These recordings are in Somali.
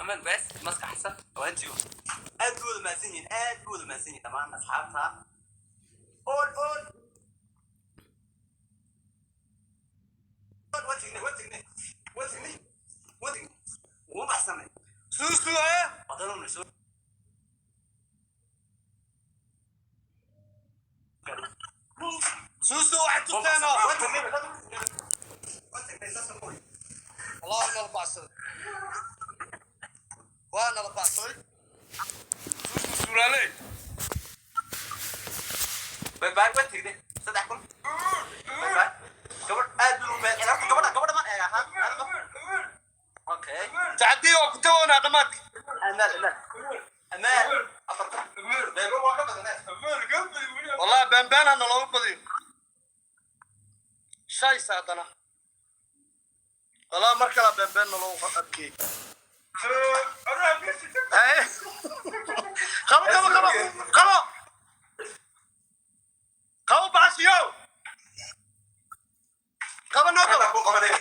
Amal Ugaas, Maska Xasan, dhammaantiin aad buu wada mahadsan yihiin, aad buu wada mahadsan yihiin dhammaan asxaabta. All all all, waa tignay, waa tignay, waa tignay, waa tignay, wuu baxsanay. Suusu eh. Badanuna soo Suusu waxay tusteeno. Waa tignay, waa tignay, saas ma wey. Wallahi nala bacsaday, waa nala bacsaday. Suusu suuraaley. Bye bye, waa tignay 3000. Bye bye. Gabadh aad buu u mahadsan horta, gabadha, gabadha man eega ha. Okay. Tacdii oo ku tagoonaa dhammaadka. Amaal, amaal, amaal, 4000 beebo waa ka badanee. Wallahi beenbeen hana looga badiyo shaysa haddana. Wallahi mar kalaa beenbeen naloogu adkeeyey. Haye. Qabo, qabo, qabo, qabo, qabo baxashiyo, qabo noo qabo. Ku qabanay.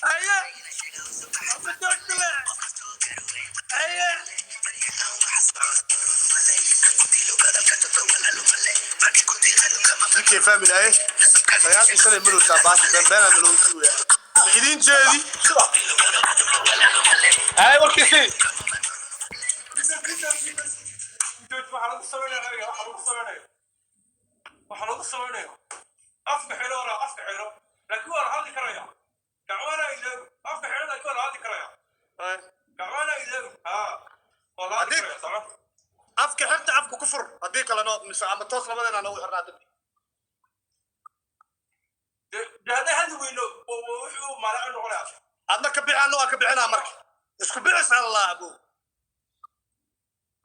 Haye. Abadogtale. Haye. DK family aye 95 ay marowsaa baasha beenbeenaa naloogu sugayaa ma idiin jeedi. Haye, warkiisii. Waxaa lagu sameynaya nabiga, waxaa lagu sameynaya, waxaa lagu sameynaya afka xidho ora, afka xidho, laakiin waa la hadli karaya. Gacmana ilaago, afka xidho, laakiin waa la hadli karaya. Gacmana ilaago, ha, waa la hadli karaya socon. Afka xirta, afka ku fur, haddii kalena mise ama toos labadeena noogu xirnaa dambi. De hadday hadli weyno, wuxuu maalaco noqonaya. Adna ka bixi, anna waa ka bixinaa, marka isku bixis allah abo.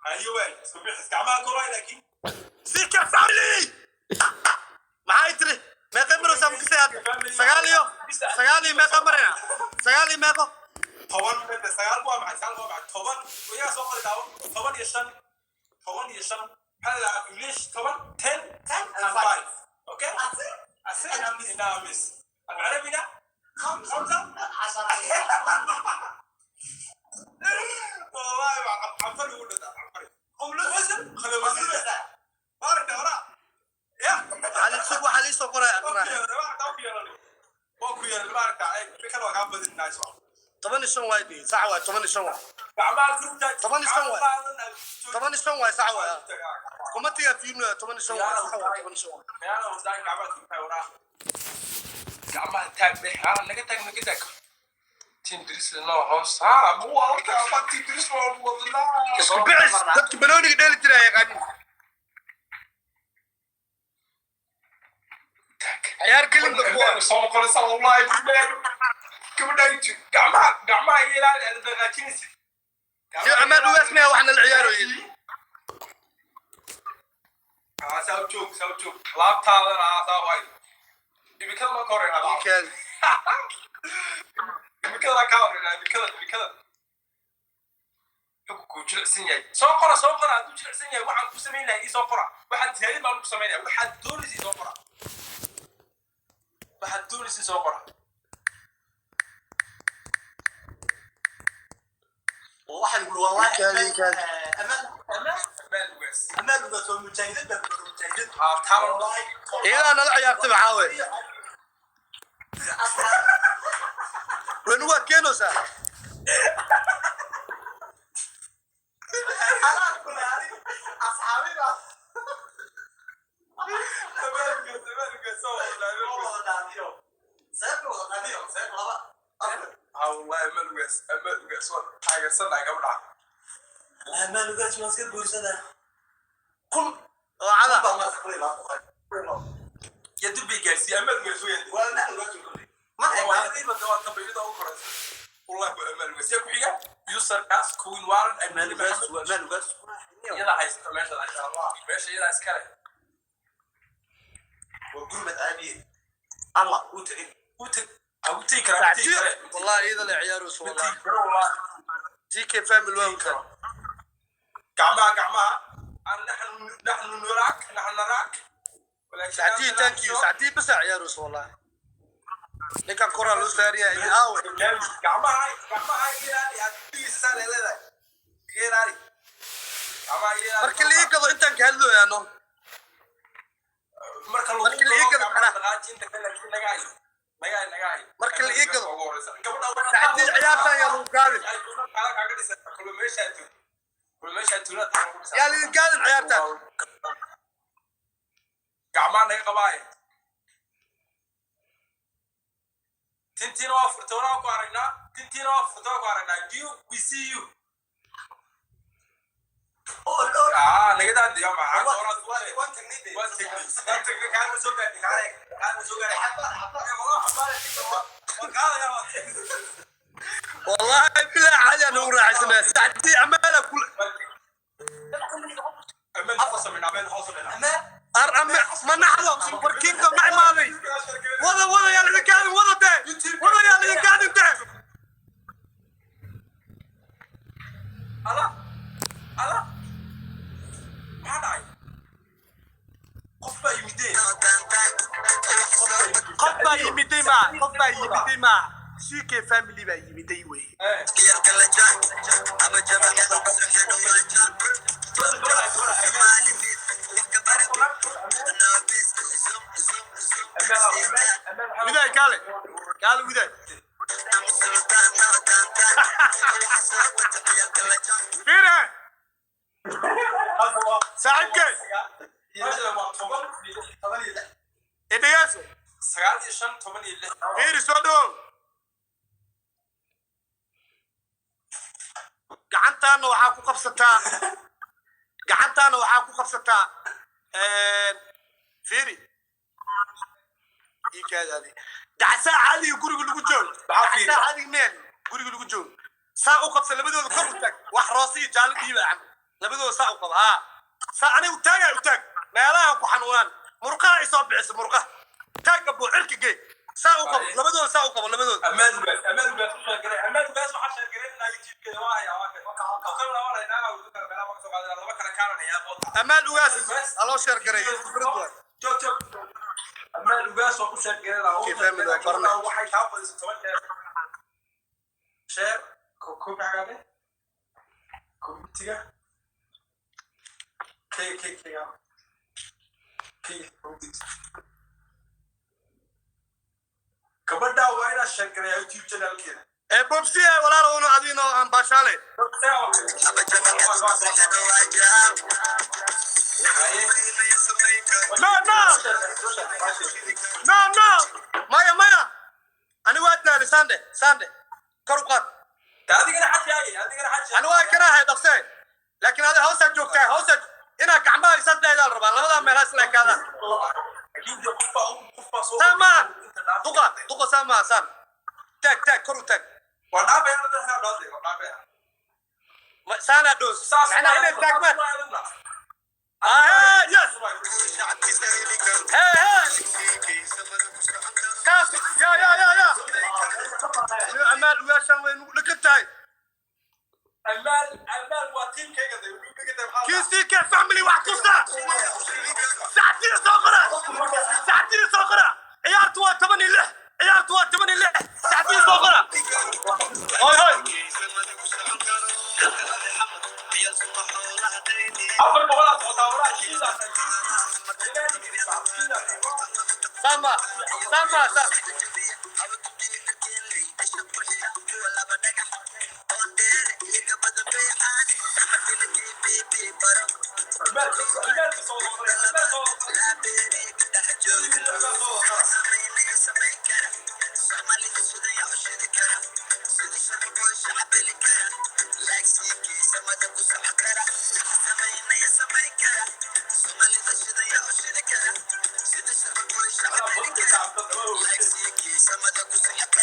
Hayo waay, isku bixis gacmaha koray laakiin. CK family maxay tiri? Meeqay marowsaa makasay hadda? Sagaal iyo sagaal iyo meeqa marayna? Sagaal iyo meeqo? 10 mede 9 waa maxay? 9 waa maxay? 10 iyaga soo qori daawo. 15, 15 maxaa la dhahaa English? 10, 10 10 and and 5. 5. Okay, أسئلة نامس العربي ده 5. 10. والله ما عفر يقول ده عفر قبل وزن خلي وزن بارك وراء يا. Waxaa la sug, waxaa liisoo qoraya. waa ku yeeray maaragta kale waa kaa badinaa soo. 15 waay dii, sax waay, 15 waay. Gacmaha kurta. 15 waay, 15 waay, sax waay. Kuma tiga fiirno, 15 waay, sax waay, 15 waay. Gacmaha taag dheh, ha naga taag, naga taag. Team Dris noo hoos ha mu horta ama team Dris waa wadnaa. Isku bicis dadka banooniga dheeli jira yaqaanin. Taag. Ciyaar kelinba kuwa soo qoraysa wallahi billahi gabadha gacmaha, gacmaha iga ilaali aad dhaqaajinaysid. Iyo Amaal Ugaas miya waxna la ciyaarooyay? Saa joog, saa joog, laabtaadana saa waay. Imikada ma ka horreynaa? Ninkaan. Imikada ka horreynaa, imikada, imikada xukunkuu jilicsan yahay. Soo qora, soo qora hadduu jilicsan yahay. Waxaan ku samayn lahay ii soo qora, waxaad tiraadin baan ku samaynaya. Waxaad doonaysa ii soo qora, waxaad doonaysa ii soo qora. Waxaan guri wallahi. Ninkaan, ninkaan. Amaal, amaal. Amaal Ugaas. Amaal Ugaas waa mujaahidad, baa guri mujaahidad. Haa, taaban. Iyadaa nala ciyaartay maxaa wey? Waynu waad keenaysaa. Anaa kule adiga asxaabida. Amaal Ugaas, Amaal Ugaas soo wada, Amaal oo Ugaas. Wada dhaadiyo seef, wada dhaadiyo seef laba afar. Haa wallahi Amaal Ugaas, Amaal Ugaas waa taageersanahay gabadha. Amaal Ugaas waan iska guursadaa 1000 Oo cada. Baa marka kule ilaa boqol. Ya dul bay gaarsiiyey Amaal Ugaas weyn. Waa Amaal Ugaas kule ma والله Amaal Ugaas yaa ku xiga yusarkaas Queen Warren Amaal Ugaas waa Amaal Ugaas. Iyada haysta meesha, meesha iyada iskale. Waa gurmad caadiye Allah uu tegey. U tag, ha u tegi karaa, u tegi kare. Wallahi iyada la ciyaarayso u wallahi. tegi karo wallahi. TK family waa utaan. Gacmaha, gacmaha. Naxnu, naxnu naraak, naxnu naraak. Sacdii, thank you Sacdii, bas ciyaarus wallahi. Ninkan koraa loo saariyaa idin aawe. Gacmaha, gacmaha ilaali, aad dhigiisa saan leedahay. Iga ilaali. Gacmaha ilaali. Marka la ii gado intaan ka hadlooyaano. Marka lagu Marka la ii gado gacmaha macnaha. dhaqaaji inta kale, laakiin naga hay. Naga hay, naga hay. Marka la ii gado. Ugu horeysa. Gabadha Sacdii, ciyaarta ayaa lagu gaadin. Ay, kuna kala kaaga dhisan. Kulma meesha aad joogto. Kulma meesha aad joogto, taa lagu dhisaa. Yaa lidin gaadin ciyaarta. Gacmaha naga qabaaye. Tintiina waa furtay, wanaa ku aragnaa. Tintiina waa furtay, waa ku aragnaa. You, we see you. Ah, naga daadiyo, maxaa hore waa tagnay. Waa tagnay, kaana soo gaadhay, kaana soo gaadhay. Waa qaadaya, waa. Wallahi bilaa caadi aan ugu raaxaysanaa. Sacdii amaala kul. Ammaan hoos sameynaa, ammaan hoos sameynaa. Ar ame ma naxdo warkiinka ma imaaday. Wada wada, yaa lidin gaadin, wada dee. Wada, yaa lidin gaadin dee. Ala, ala, maxaa dhacay? Qof baa yimidee. Qof baa yimiday maa, qof baa yimiday maa. CK family baa yimiday wey. Eh, Widaay, kaale kaale widaay. Fiire saaxiibkay. Meesha waa 16. Idhegeyso. 9 iyo 5, 16. Fiiri, soo dhawow. Gacantaana waxaa ku qabsataa, gacantaana waxaa ku qabsataa. Fiiri, ii kaadaadi. Dacsaa caadiga guriga lagu joogo. Maxaa fiiri? Dacsaa caadiga meel guriga lagu joogo saa u qabsa, labadooda kor u taag. Wax roose iyo jaallo dhiiba camal, labadooda saa u qaba. Haa, saa aniga u taagaa, u taag meelaha ku xanuunaan, murqaha ay soo bixisa, murqaha taag gabo, cirka gee, saa u qabo labadooda, saa u qabo labadooda. Ammaan ugaas, ammaan ugaas ku sheegaray, ammaan ugaas waxaa sheegaray inaa YouTube-keeda waa hayaa, waa kan. Waa kan waa haynaa, waa kan meelaha ka soo qaadanaa, laba kala kaaranaya qoota. Amaal ugaas aloo sheer garay, khibrad waay. Joog, joog. Ammaan ugaas waa ku sheegaray. Okay, family waa baranay. Waxay kaa badisay 10 jeer. Share, ko ko maxaa dheh? Community-ga. K K K K community. Gabadha waa inaad sheegaray YouTube channel-keeda. Ee bobsi ee walaal una adiino aan baashaale. No, no, no, no, maya, maya, ani waa daali. Sande sande, kor u qaad. Adigana xajaayay, adigana xajaayay. Ani waa karaahay dhaqse, laakiin adi hoosaa joogtaa, hoosaa inaa gacmaha isaas dhehdaa la rabaa, labadaa meel ha isla ekaadaan. Saamaan duqa duqa, saamaa saan taag taag, kor u taag. Waa dhaafaya, waa dhaafaya. Saanaa dhoos macnaha inay taagmaan. Ah, yes, hey hey, kaas ya ya ya ya. Amaal ugaashaan way nugu dhegan tahay. Amaal, amaal waa tiimkayga de wuxuu dhigay maxaa? QCK family wax tusa. Sacdii soo qora, sacdii soo qora. Ciyaartu waa 16, ciyaartu waa 16. Sacdii soo qora. Hoy hoy. 400 aa socotaa waraa shiidaas. Sama sama sa. Amaal, amaal soo qoray, amaal soo qoray.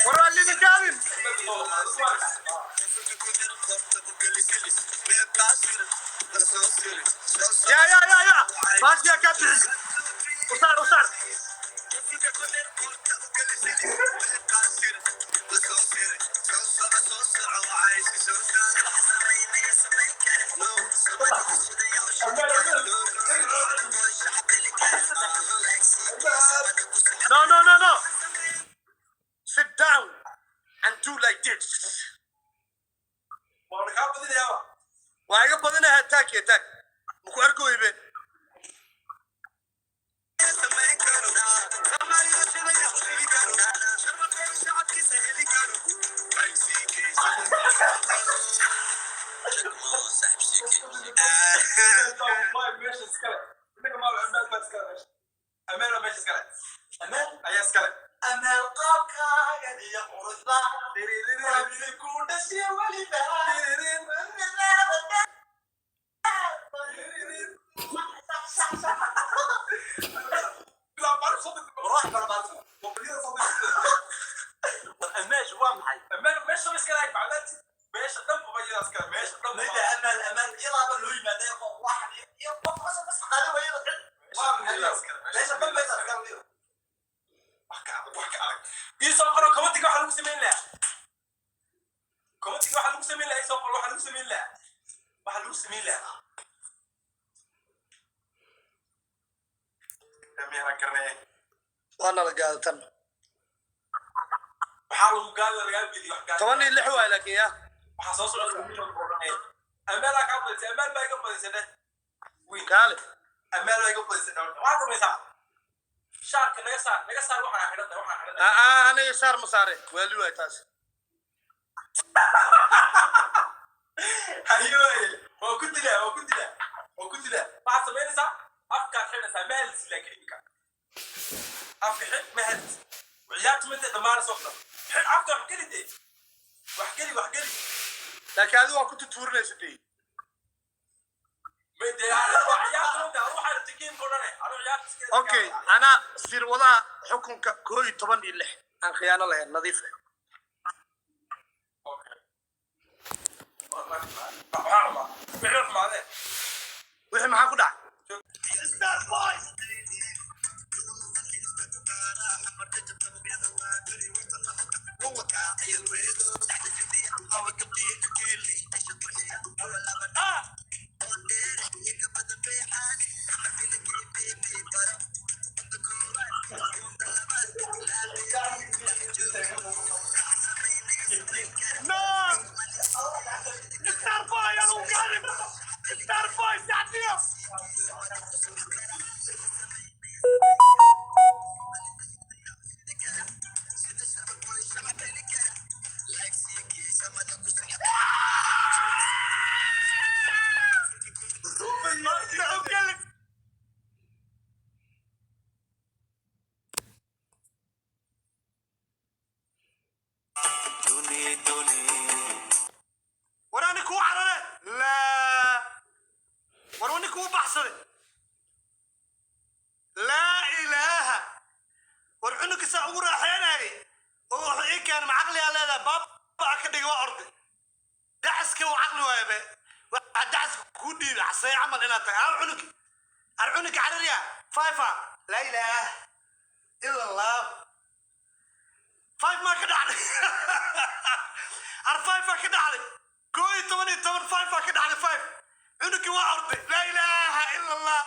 Waraa lidin kaadin. Ya ya ya ya, baashiyaa kaa bixis. Usaar usaar. No, no, no, no. Sit down and do like this. Waa kaa badinayaaba. Waa iga badinayaa, taag iyo taag maku arkoybe. Meesha iskale innaga maal amaal baa iskale meesha, amaal baa meesha iskale, amaal ayaa iskale. Amaal qaabkaaga iyo quruxda rabbi ku dhashay weliba. Amaal waa maxay? Amaal meesha ma iskale, bacdaati meesha dhanba ba iyada iskale, meesha dhanba. Mayda amaal, amaal ilaaba loo yimaada wax iyo qof bas qaada wayada cid. Waa maxay meesha dhanba iskale? Wax ka adag, wax ka adag ii soo qoro commentiga. Waxaa lagu samayn lahaa commentiga, waxaa lagu samayn lahaa, ii soo qoro waxaa lagu samayn lahaa, waxaa lagu samayn lahaa. Miyaan garanaya? Waa nala gaadatan. Waxaa lagu gaadi, lagaa bediyo wax gaadi. 16 waay laakiin ya. Waxaa soo socda amaalaa kaa badisay, amaal baa iga badisay dheh wiil. Kaale. Amaal baa iga badisay dheh. Waxaad samaysaa, shaarka naga saar, naga saar, waxaan xidhan tahay, waxaan xidhan tahay. Aa, aniga saar ma saare, waali waay taas. Hayoy, waa ku dilaa, waa ku dilaa, waa ku dilaa. Waxaad samaynaysaa, afkaad xidhanaysaa, ma hadlisid, laakiin iminka afka xidh, ma hadlisid. Ciyaartu mintay dhammaanayso dhan xidh afka, wax geli dee, wax geli, wax geli. Laakiin adigu waa ku tutuurinaysa dee. Ma dee waa ciyaartu mintay adu waxaa rabtay gameka o dhane adu ciyaarta iska. Okay, anaa sirwadaha xukunka 11 iyo 6 aan khiyaano lahayn, nadiif ah. Okay. Waxaa xumaa wixii xumaadeen. Wixii maxaa ku dhacay? Star Boy. No! Star Boy, lagu gaari. Star Boy, sacdiyo. War ani kuu carare laa, war ani kuu baxsaday, laa ilaaha. War cunugka saa ugu raaxeynayay oo wuxuu ii keenay, ma caqligaa leedahay? Baaba ka dhigay, waa orday dacaska, uu caqli waayo be. Waxaa dacaska kuu dhiibay casay camal inaad tahay. Aa, cunug ar, cunugka carariya five, laa ilaaha ila Allah. Five maa ka dhacday? Ar, five aa ka dhacday, 11 iyo 10, five aa ka dhacday, five. Cunugkii waa orday, laa ilaaha ila Allah.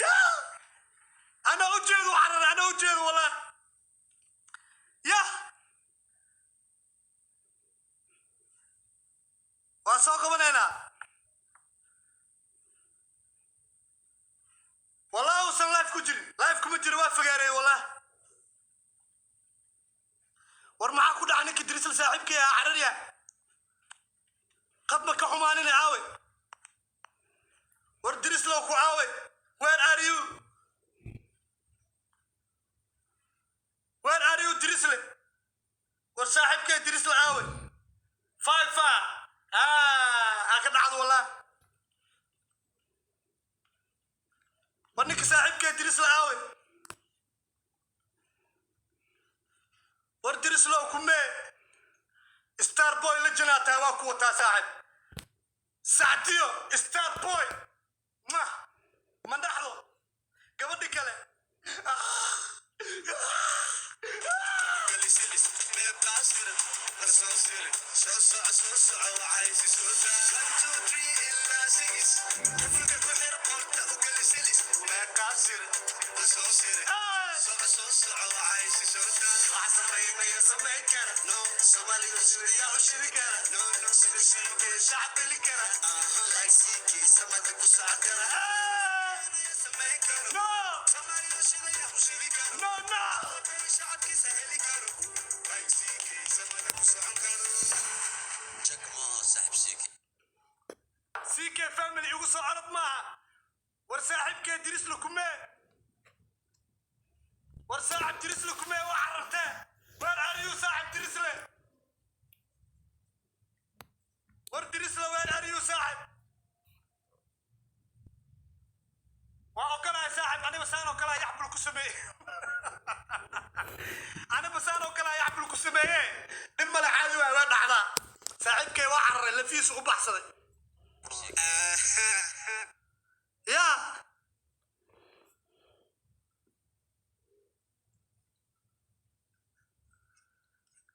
Ya anaa ujeedo cararay, anaa ujeedo wallah. Ya waa soo qabanaynaa wallah. Uusan live ku jirin, live kuma jiro, waa fogaareey wallah. War maxaa ku dhacay ninka Dirisal saaxiibkii ah cararya? Qad ma ka xumaanina aawe? War Dirislow ku aawe? Where are you? Where are you, Dirisle? War saaxiibkay Dirisle aawe? Five aa ka dhacdo wallah. War ninka saaxiibkay Dirisle aawe? War Dirislow kumee? Star Boy la janaataa, waa ku wataa saaxiib. Sacdiyo Star Boy ma ma dhaxdo gabadhi kale. No, no, no. CK family igu soo orod maaha. War saaxiibkee Dirisle kumee? War saaxib Dirisle kumee? Waa carartee. Where are you, saaxib Dirisle? War Dirisle, where are you, saaxib? Waa ogolahay, saaxib. Aniba saan oo kalaa yacbul ku sameeye, aniba saan oo kalaa yacbul ku sameeye. Dhib male, caadi waay, waa dhacdaa. Saaxiibkay waa cararay, lafiisu u baxsaday. Ya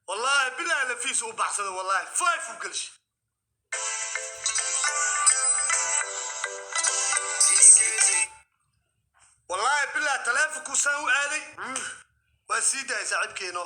wallahi bilahi, lafiisu u baxsaday. Wallahi five u gelshay. Wallahi bilahi, taleefonku saan u aaday, waa sii daayay saaxiibkeeno.